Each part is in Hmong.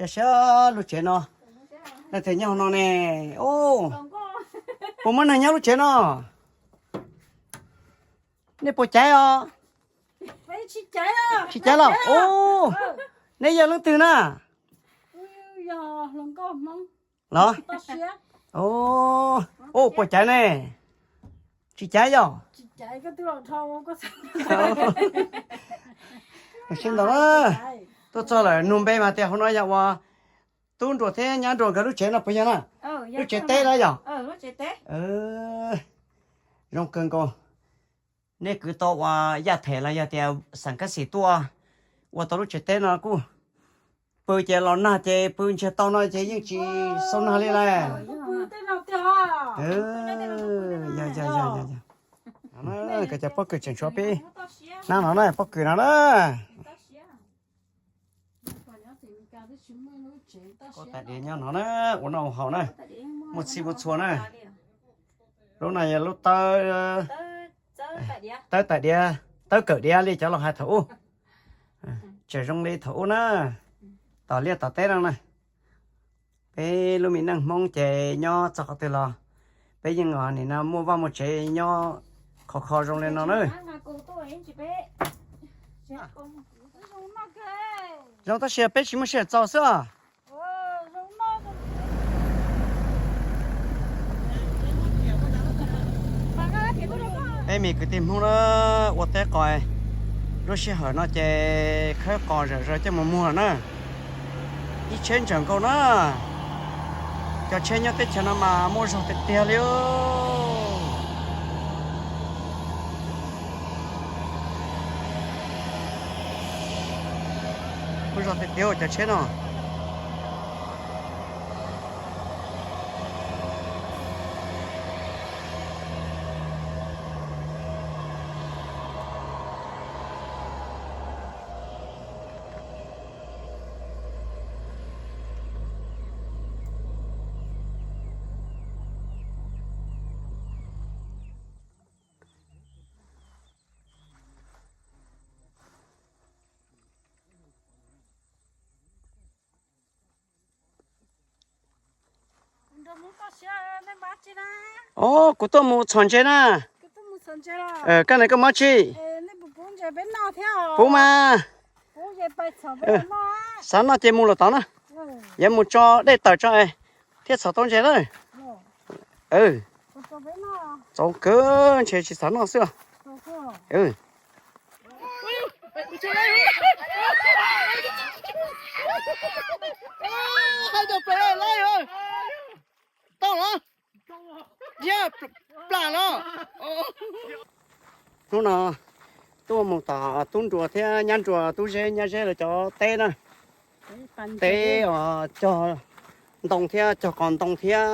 Yog siab lub tsev no, leej twg nyob no ne? Puas muaj neeg nyob lub tsev no? Nej puas caiv os? Tsis caiv los? Neb yog leej twg na? Los? Puas caiv ne? Tsis caiv yog? Sib ntawd na, tuaj txog lawm nug npe mas tias hauv no yog ua tub Nruas thiab nyab Nruas nkawd lub tsev no puas yog na? Lub tsev teb na yog? Zoo kawg nkaus. Nej kwv tau ua yaj them los yog tias xeem kab xim tuaj ua tau lub tsev teb no kuj pw ces los nag ces pw ntsiag tau no ces yeej tsis xau nag li lauj. Yog, yog, yog, yog. Koj cov pob kws tseem tshuav peb hnab no na, pob kws no na. Tais diav nyob no na, ua noj ua haus na, muaj txhij muaj txhua na. Lub no yog lub tawb, tawb tais diav, tawb kawm diav li cov laus hais thaum ub. Tseem zoo li thaum ub na, tom liaj tom teb no na. Peb lub me neej Hmoob ces nyob txog qhov twg los peb yeej nim no muaj vaj muaj tsev nyob khov kho zoo li no na. Zoo tab sis peb tsis muaj sij hawm txaus xwb os. Peb me kwv tij Hmoob na, ua teb qos, lub sij hawm no ces khawb qos zom zaws coj mus muag na. Ib tsheb ntsaws nkauj na, cov tsheb nyob teb chaws no mas muaj zog tiag tiag li. Muaj zog tiag tiag cov tsheb no. Os, kuv tuaj mus txhom ntses na. Koj ne koj mob tsi? Puv mas. Xav noj ces mus lawm tod na. Yuav mus tso dej tawm tso es thiaj txhom tau ntses na. Txaus kawg, ntshe tsis xav noj xwb. Tau los, plam los. Hnub no tuaj mus tom tub Nruas thiab nyab Nruas, tub Zeb nyab Zeb lawv cov teb na. Teb os, cog ntoo thiab cog qos ntoo thiab.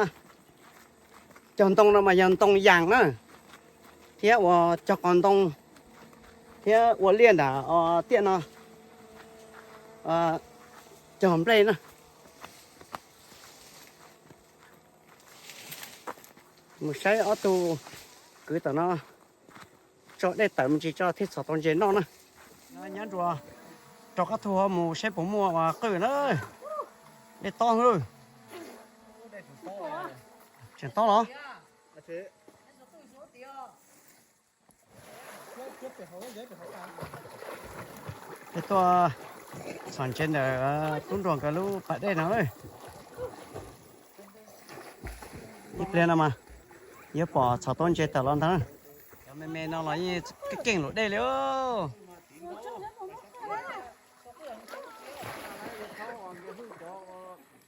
Cog ntoo no mas yog ntoo yas na, thiab ua cog qos ntoo thiab ua liaj nram tiaj no, cog nplej na. Mus saib ob tug kwv tom no tso dej tawm me ntsis tso thiaj txhom tau ntses noj na. Nyab Nruas rov qab tug mus saib puas muaj ua qwj na. Dej tob hwv. Tseem tob los? Peb tuaj txhom ntses ntawm tub Nruas nkawd lub pas dej no. Ib pliag no mas yuav pom txhom tau ntses tawm los ntag. Cov me me no los yeej keej lus dej li.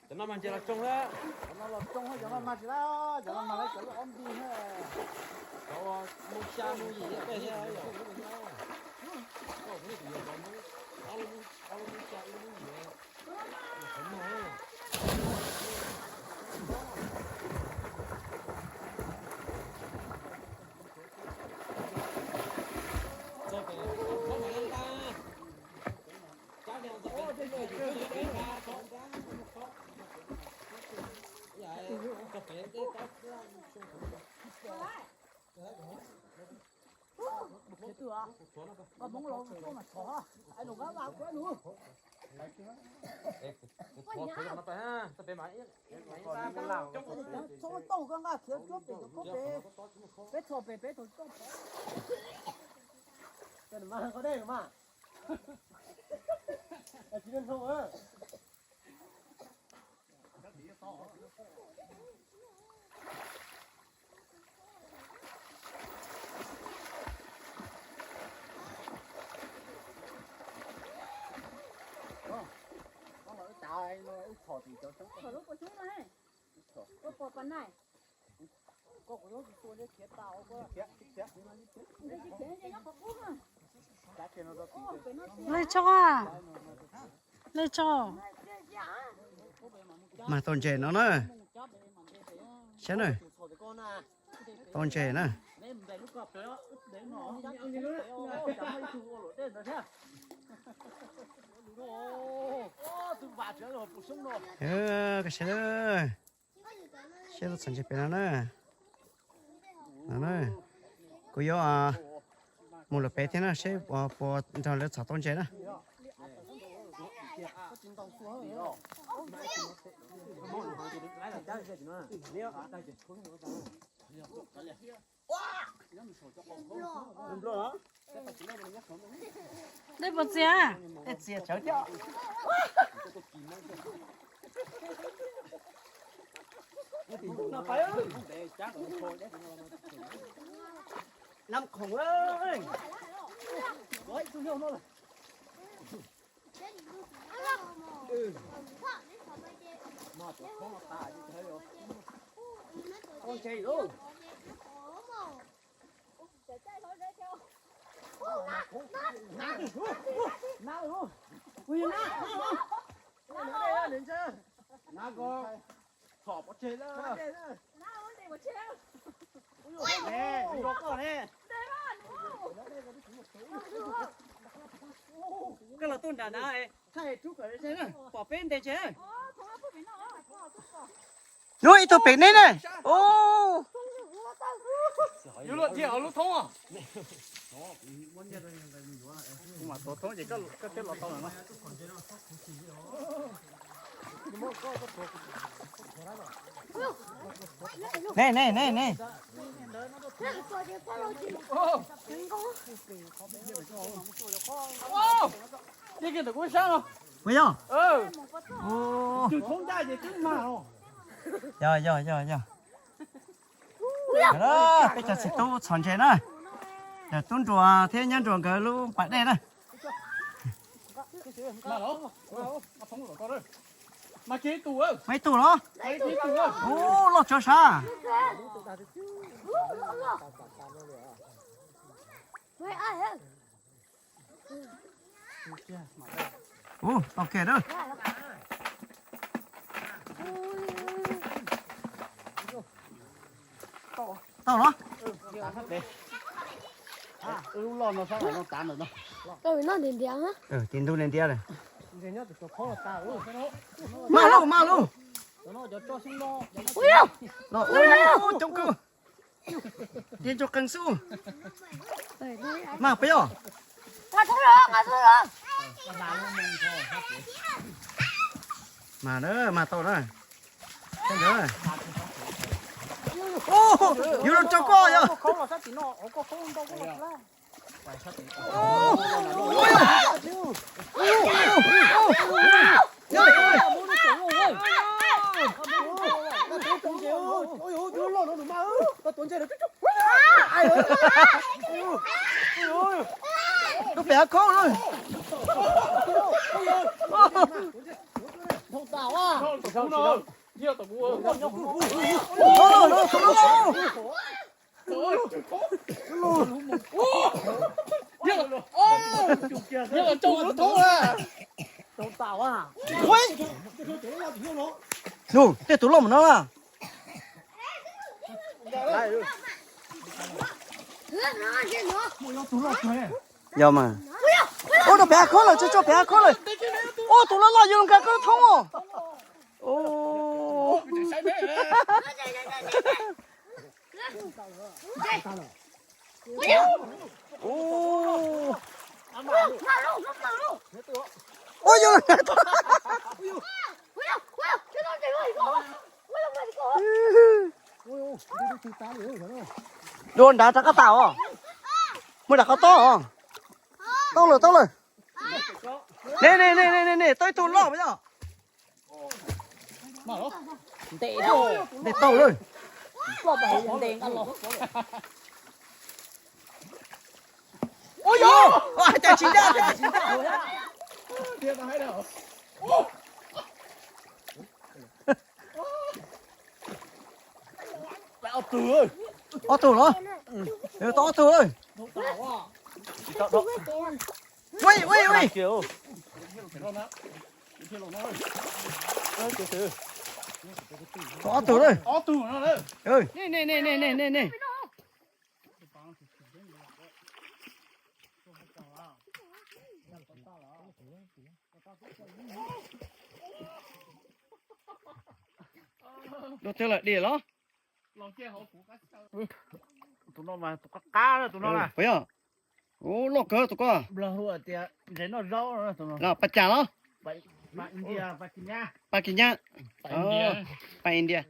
Cov no mas ntses los tsoo, cov no los tsoo, cov no mas tsis lab, cov no mas lawv cov lub ob npig, cov mus xya mus yim tej thiab. Txhob tooj koj nqa khiav cuab pem cov khaub pem. Peb txhom pem peb txhom coj pem. Tsis tau hnov. Lej tso, lej tso. Mas tau ntses no na. Saib na. Tau ntses na. Koj saib, saib lub txhom ntses pem no na. No na, kuv yuav mus lawm pem thiab na, seb puas nrog lawv txhom tau ntses na. Dej puas txias? Dej txias tsawv thiab. Nab khoom, Koj los tuaj nram na, pom peb ntes tsev. Hnub ib tug pem neb ne. Ub. Ne, ne, ne, ne. Ua yog. Yog, yog, yog, yog. Peb cov txiv tub txhom ntses na. Yog tub Nruas thiab nyab Nruas nkawd lub pas dej na. Muaj ib tug los? Ub, loj tsawv sab. Ub, tau kiag na. Tau los? Tau ntiav ntiav lawm. Maj lauj, maj lauj. Los ua coob kawg. Tig ntsoog qees xwb. Mas peb os. Mas na, mas tau na. Yuav los rau koj yog. Tus pem hav khaub na. Nug, tej tus loj mus no na. Yog mas. Ua rau pem hav khaub lawm, tso tso pem hav khaub lawm. Ua tus loj loj yuav los nkag koj thoob os. Ua yus, dua nrad rov qab tas os. Muaj nram qhov tob os. Tau lawm, tau lawm. Ne ne ne ne ne, tau ib tug loj yog. Ntes tau lawm. Ua yus, cas tsis ncaj thiab. Ob tug los? Tau ob tug. Ui ui ui. Tau ob tug lawm. Ne ne ne ne ne ne. Dua twg lawm, dim los? Tus no mas tus qab qab tus no na. Puas yog? Ub, loj kawg tus ko. Nplog hu tias ntses noj zaub no. Pas cas los? Pas Kis Nyab. Pas India.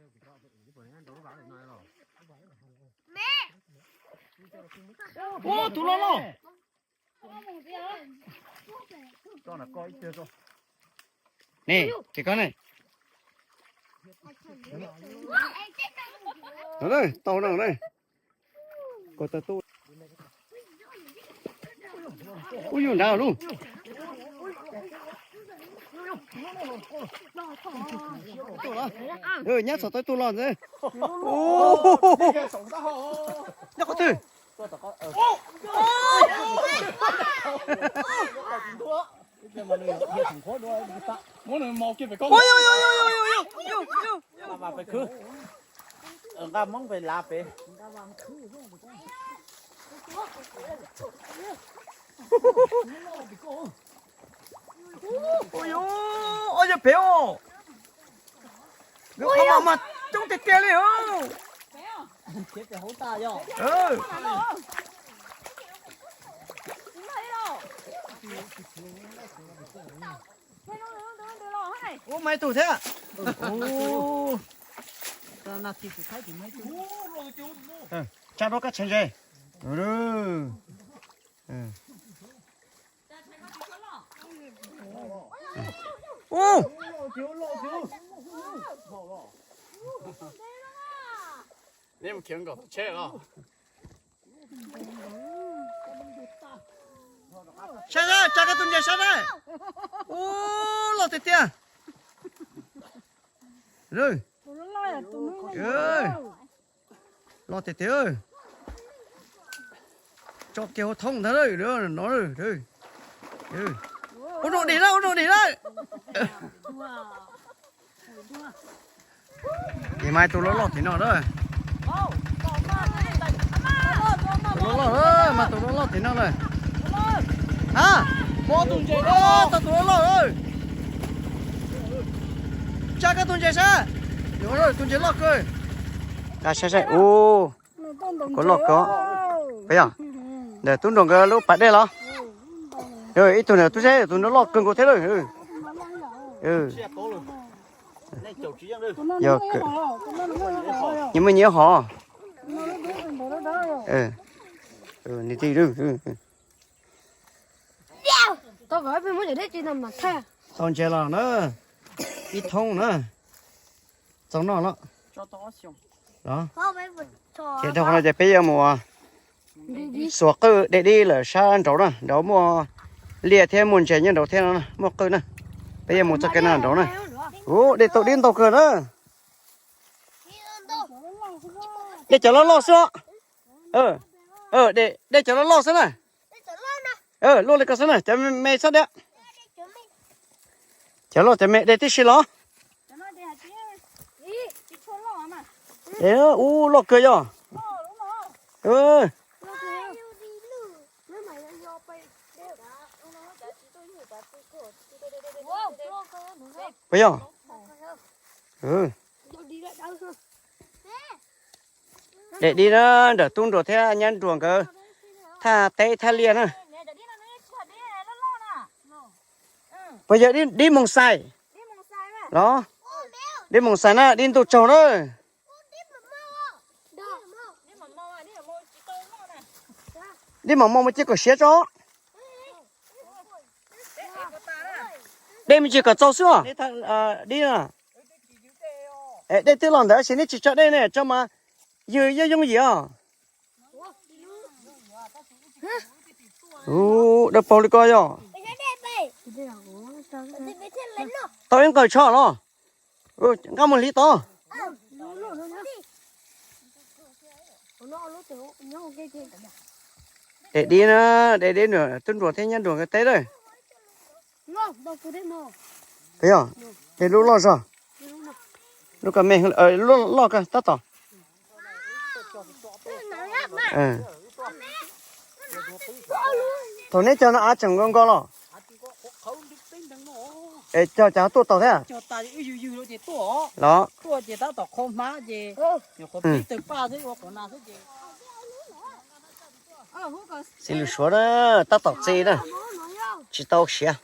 Ub, tus loj loj. Ne, ces koj ne. Tau no ne. Ub, yus nrad lub. Nyab txhom tau ib tug los ntxiv. Nyob qhov twg? Nqa Hmoob pem lav pem. Ua yog pem os. Lub qhov mas coob tiag tiag li os. Ub, muaj ib tug thiab. Tsa rau koj tshev ntses. Ub, saib saib, tsa koj tus ntses saib saib. Ub, loj tiag tiag. Loj tiag tiag. Tso kiag hauv thoob ntag no. Ua no dim lawm, ua no dim lawm. Ces mas tus loj loj tim no lawm. Tus loj loj lawm, mas tus loj loj tim no lawm. Ha, muaj tus ntses, tau tus loj loj lawm. Tsa koj tus ntses saib. Tus ntses loj kawg. Saib saib, ub, kuv loj kawg. Puas yog? Ntawm tub nraug nkawd lub pas dej los? Ib tug ntawm tub seb, tus nraug loj kawg nkaus thiab lawm. Yog, nyias muaj nyias hov. Tau ntses los na, ib thoob na, txaus noj los. Ces dhau qhov no ces peb yuav mus xuas qwj de dib lawm sab nraud na, nraud muaj liaj thiab muaj ntses nyob nraud thiab no, muaj qwj na. Peb yuav mus txoj kev no nraud na. Ub, dej tau dib ntau kawg na. Dej cov loj loj xwb os. Dej cov loj loj xwb na. Luaj li ko xwb na, cov me xwb diam. Cov loj cov me de tib si los. Ub, loj kawg yog. Puas yog? De dib na, nram tub nraug thiab nyab nraug nkawd thaj teb thaj liaj na. Puas yog dib moos xais los? Dib moos xais na, dib ntuj tsaug na. Dib mam mo mus cia kom siav tso. Dej me ntsis kom txaus xwb os. Dib, dej twb los ntawd tab sis neb tsis tso dej ne, tso mas ywg yooj yooj yim os. Ua, dawb paug li ko yog. Tau ib nqaws tsho los? Nqa mus hliv tod. De dib na, de dib nram tub nruas thiab nyab nruas nkawd teb lawm. Puas yog? De lub loj zog. Lub ka me, lub loj kawg tab tom. Thaum neb cog no av tseem nkaus nkaus los? Es cog cas tuaj tau thiab? Los? Xib lws suav na, tab tom txi na, tsis tau siav.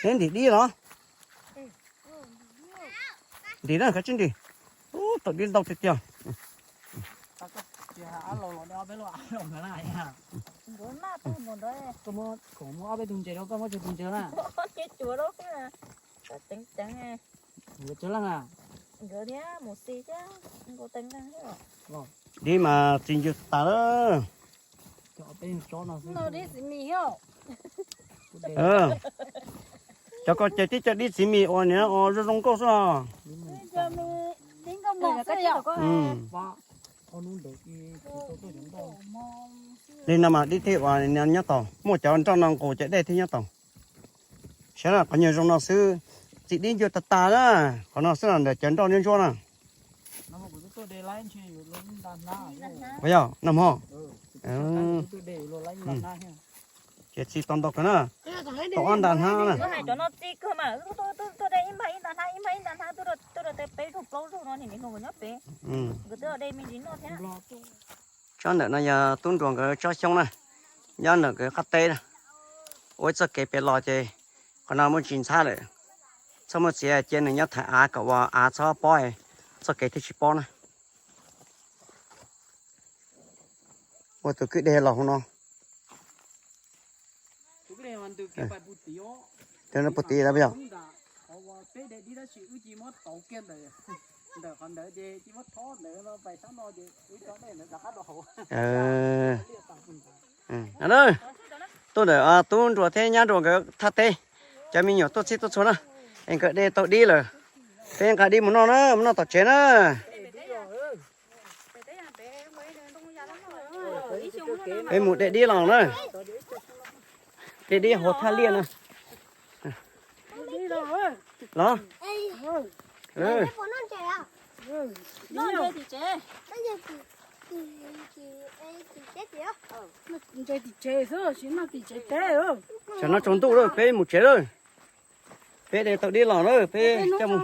Neb ntim dib los? Ntim na, koj tsis ntim. Ub, tau dib ntau tiag tiag. Dib mas txi ncw tas lawm. Cov ko ces tib co dib txiv mis uas niag zoo zoo nkauj xwb os. Li no mas dib thiaj uas nyob tau, muaj cov nroj no nqus ces dej thiaj nyob tau. Saib na, qhov nyuag zoo no xwb, txiv dib ncua tag tag na, qhov no xwb los ntawm cov nroj ntsuab ntsuab na. Ua yog nag hmo. Ces txi tau ntau kawg na. Tau ob nta hnab na. Cov no txi kawg mas, tuaj de ib npag ib nta hnab, ib npag ib nta hnab, tuaj de peb zaug plaub zaug no nim no nyob pem. Nkawd twb de me ntsis noj thiab. Tsob ntawm no yog tub nruas nkawd tsob xyoob na, nyob ntawm nkawd qab teb na. Ua ib txoj kev pem los ces qhov no muaj ntsis ntxhab lawm. Txhob muaj txiav, cia nws nyob thaiv av kom uas av txhob pob, txoj kev thiaj tsis pob na. Ua tus kwj deg los hauv no. Cov no puag tid lawm yog. Tuaj ntawm tub nruas thiab nyab nruas nkawd thaj teb, cov me nyuam tuaj txhij tuaj txhua na, es nkawd de tau dib lawm, peb nqa dib mus noj na, mus noj tom tsev na. Peb mus de dib los na. De dib hauv thaj liaj na. Los. Tim tsev xwb, tsis noj tim tsev teb. Tsam no tsaus ntuj lawm, peb mus tsev lawm. Peb de tau dib los lawm, peb coj mus.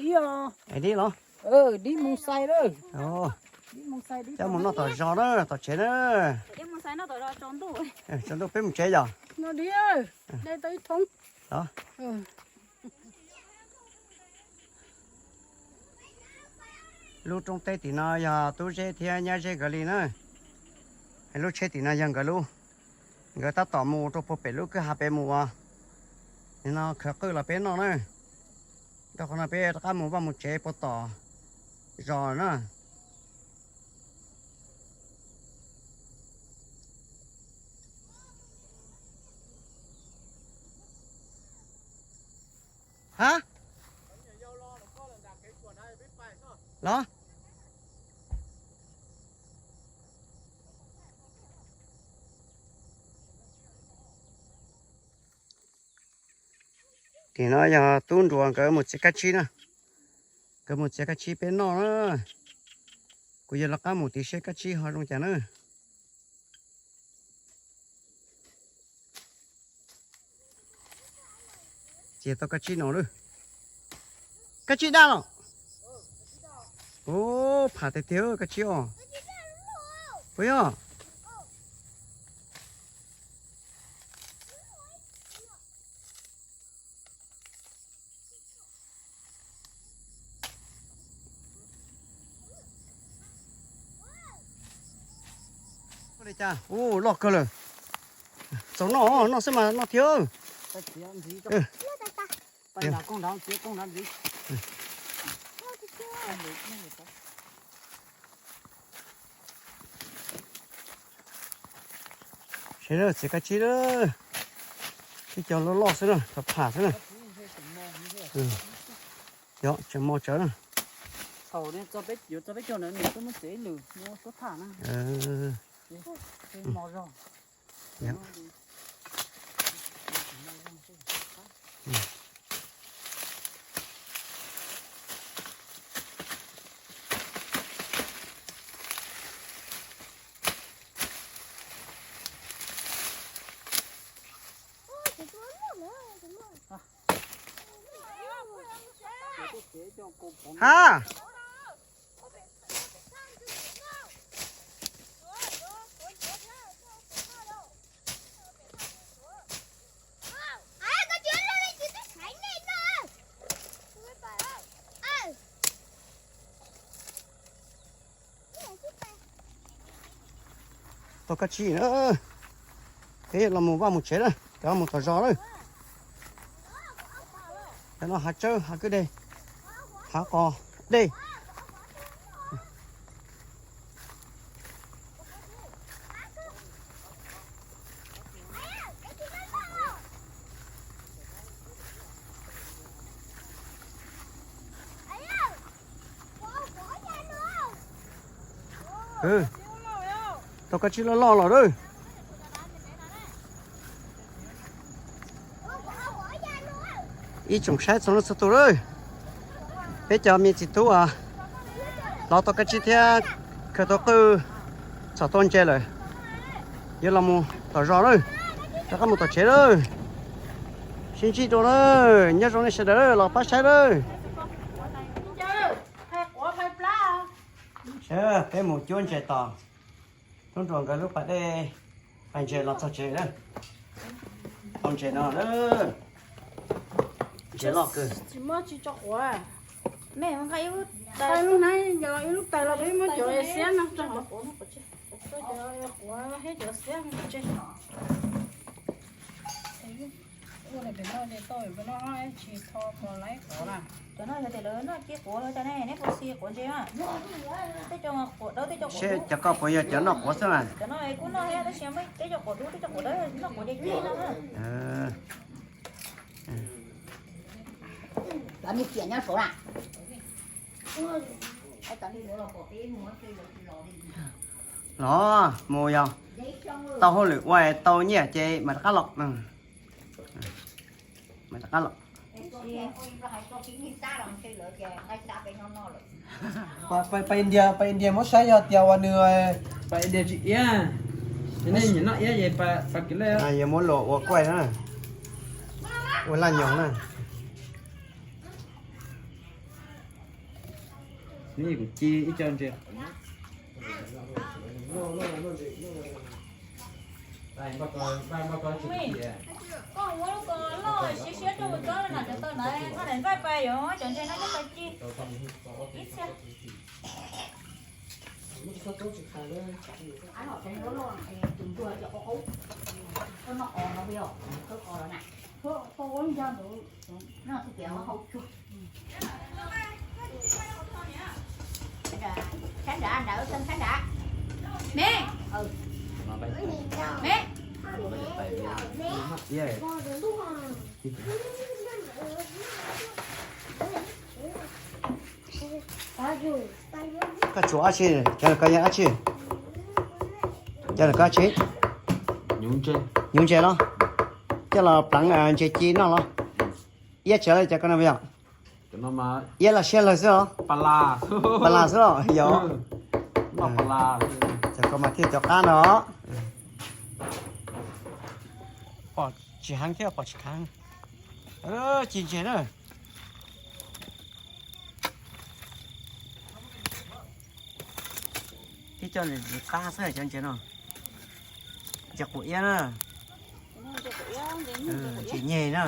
Yog, dib los. Dib mus xais lawm. Coj mus noj tom zos na, tom tsev na. Tsaus ntuj peb mus tsev yog. De tau ib thoob. Lub roob teb tim no yog Tub Zeb thiab Nyab Zeb nkawd li na. Lub tsheb tim no yog nkawd lub. Nkawd tab tom mus rau puag pem lub kwj ha pem mus ua, nim no khaws qwj los peb noj na. Rau qhov no peb rov qab mus vaj mus tsev puag tom zos na. Ha? Los? Tim no yog Tub Nruas nkawd mus txiav kab tsib na. Nkawd mus txiav kab tsib peb noj na. Kuv yuav lawv qab mus tim seb kab tsib ho zoo cas na. Ces tau kab tsib no lawm. Kab tsib daj los? Ub, pham tiag tiag kab tsib os. Puas yog? Ua li cas? Ub, loj kawg lawm. Txaus noj, noj xwb mas noj thiab. Seb lawm, txiav kab tsib lawm. Tib co loj loj xwb na, pham pham xwb na. Yog tseem mos tsawv na. Ha. Tau kab tsib na. Peb los mus vaj mus tsev na, cov mus tom zos lawm. Cov no hav tsawb hav kwj deg, hav qos dej. Tau kab tsib loj loj los lawm. Ib tsoom saib txhua leej txhua tus lawm. Peb cov me txiv tub uas lov tau kab tsib thiab khaws tau qwj txhom tau ntses lawm, yuav los mus tom zos lawm, rov qab mus tom tsev lawm. Sib ntsib dua lawm, nyob zoo nej sawv daws los pab saib lawm. Peb mus cuab ntses tos tub nruas nkawd lub pas dej, pas ntses los txog tsev lawm. Tau ntses no lawm. Ntses loj kawg. Tsis muaj tsis tso quav. Nej nqa ib lub tais, lub hnab, ib lub tais los peb muab cov xiab no rau hauv. Cov quav thiab cov xiab no tse. Ua pem no ces tau, pem no tsis tho kom laib quav na. Cov no yog tias lawv noj ci quav los cas ne, neb puas xis quav ntses mas? Tej cov quav dawb, tej cov quav dub. Cov ko puas yog cov noj quav xwb mas? Cov no kuj noj thiab tab sis muaj tej cov quav dub, tej cov quav dawb noj quav dej ci no. Cov niag ciam nyob saud na. Los mus yog tau hauj lwm ua tau nyiaj ces mam rov qab los. Mam rov qab los. Pas India, pas India muab saib yog tias uas nws, pas India tsis iab, nej nyiam noj iab ces pas kiv lej. Yog muab luas ua kuaij na, ua laj nyoos na. Neb kuv ci ib co ntses. Koj muab lub ko loj siab siab rau mus txob na, cov tau ntawd noj daim npaij pais yuav cov ntses no coj pais ci ib txhia. Sab nrad, nrad, sab nrad. Me. Me. Koj tshuav dab tsi? Cov no koj yog dab tsi? Cov no koj dab tsi? Nyuv ntses los? Coj los pleev ntses ci noj los? Iab tsev cov ko no yog? Iab los siab lawg xwb los? Pas las xwb los? Yog. Cov ko mas thiaj cov qab no. Pom tsis heev thiab pom tsis heev. Ci ntses na. Tib co ntses qab xwb cov ntses no. Ntses quav iab na. Ntses nyeg na.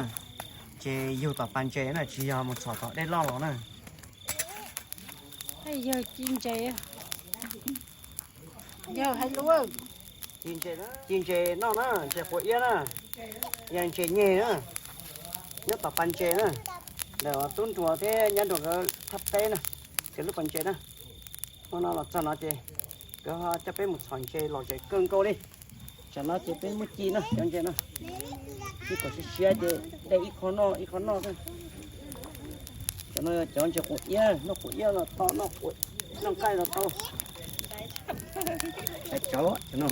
Ntses yug tom pas ntses na, tsis yog mus txhom tom dej loj los na. Yog ci ntses, yog hais lus. Ci ntses noj na, ntses quav iab na, yog ntses nyeg na, nyob tom pas ntses na. Ntawm tub nruas thiab nyab nruas nkawd thaj teb na, nkawd lub pas ntses na. Hmo no los txog no ces nkawd ho coj peb mus txhom ntses lom zem kawg nkaus li. Tsam no ces peb muaj ci na, cov ntses no. Ci kom siav siav ces de ib qho noj ib qho noj xwb. Cov no cov ntses quav iab, noj quav iab los tau, noj nqaij los tau. Cov no.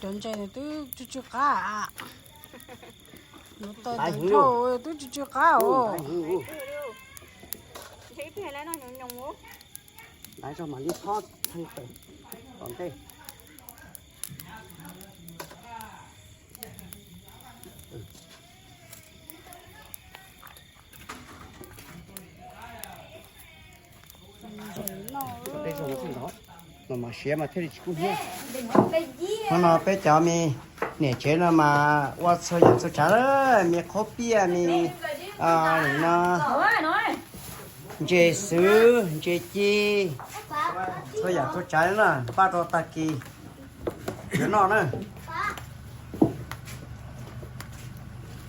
Cov ntses twb tsw tsw qab, nov tawm ntawm nrhau twb tsw tsw qab os. Laiv zog mam li thob tawm tom ntej. Mas siav mas thiaj li tsis kub hnyiab. Hmo no peb cov me niam tsev no mas ua txhua yam txhua tsav, me qhob piaj, me no, ntses xwb, ntses ci, txhua yam txhua tsav na, npaj rau tag kis yuav noj na.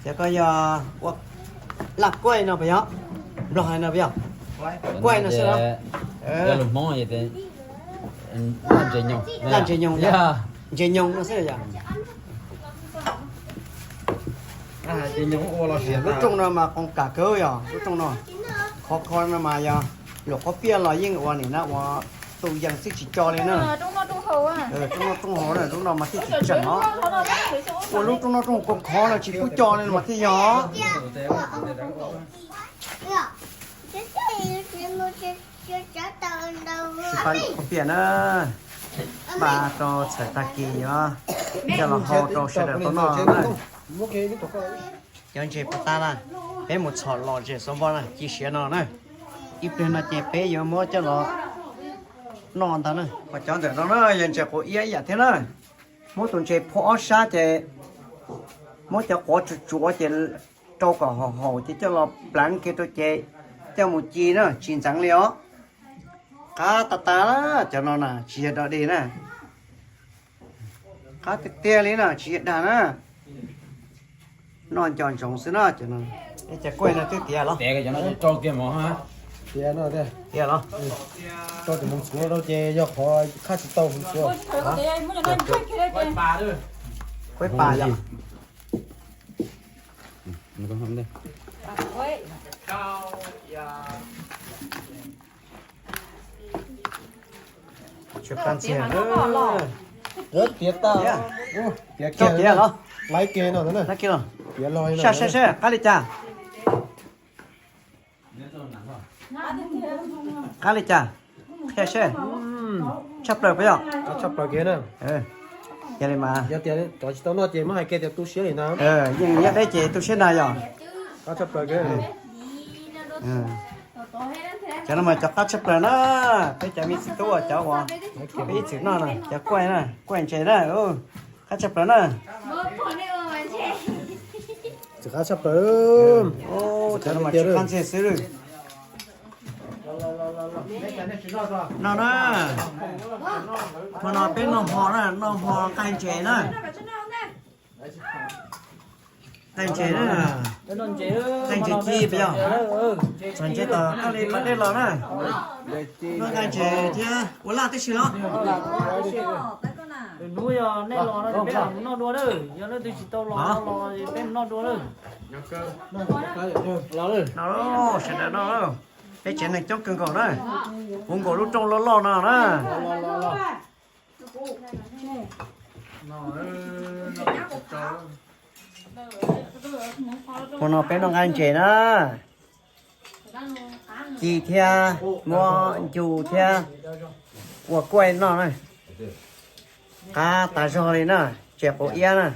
Cov ko yog ua laj kuaij no puas yog? Nplog hais no puas yog? Kuaij no xwb los? Laj ntses nyoos, ntses nyoos no xwb yog. Lub rooj no mas qoos kam kawg yog lub rooj no. Khov kho no mas yog luam qhob piaj los yeej ua nim no ua tus yees xwb tsis co li na. Rooj noj rooj haus na, lub no mas thiaj tsis tseem os. Ua lub rooj noj rooj haus khov khov no tsis pub co li mas thiaj yog. Tsis pub qhob piaj na, npaj rau txhais tag kis yog coj los hau rau sawv daws tau noj na. Cov ntses puas tas na, peb mus txhom lom zem xov npoj na, ci siav no na. Ib pliag no ces peb yuav muab coj los noj ntag na. Ho cov ntawm no na yog ntses quav iab ib yam thiab na. Muab tus ntses phua ob sab ces muab cov quav tsuav tsuav ces rau kom haum haum ces coj los pleev kiag rau ces coj mus ci na, tsis ntxeev li os. Qab tas tas, cov no na tsis yog dog dig na. Qab tiag tiag li na, tsis yog dag na. Noj nco ntsoov xwb na cov no. Cov kuaij no twb tiav los? Tiav los? Rau cov moos txhuav rau ces yog qhov qhab tsis tau hwv txhua. Kuaib pas yog. Tiav tag, tiav kiag los? Laiv ke no, laiv ke los. Saib saib saib qab li cas. Qab li cas? Qhia seb. Tshaj plaws puas yog? Tshaj plaws kiag na. Yog li mas, yog tias cov tsis tau noj ces muab hais kiag tias tu siab li ntag. Yeej nyob deb ces tu siab ntag yog. Qab tshaj plaws kiag. Cov no mas cov qab tshaj plaws na. Peb cov me txiv tub uas cov uas peb ib txwm noj na, cov kuaij na, kuaij ntses na, qab tshaj plaws na. Txiv qab tshaj plaws. Cov no mas tsis qab ntxeg xwb. No na, hmo no peb noj hmo na, noj hmo nqaij ntses na. Nqaij ntses na, nqaij ntses ci puas yog? Txhom ntses tom koj li pas dej los na. Noj nqaij ntses thiab ua laj tib si los? Hnub yog nej los no peb los noj dua na, yog leej twg tsis tau los no los peb noj dua na. Los, sawv daws noj. Peb tsev neeg coob kawg nkaus na. Puv nkaus lub rooj loj loj no na. Hmo no peb noj nqaij ntses na. Ci thiab muab ncu thiab ua kuaij noj na. Qab tas zog li na, tsis quav iab na.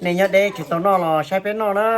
Nej nyob deb tsis tau noj los saib peb noj na.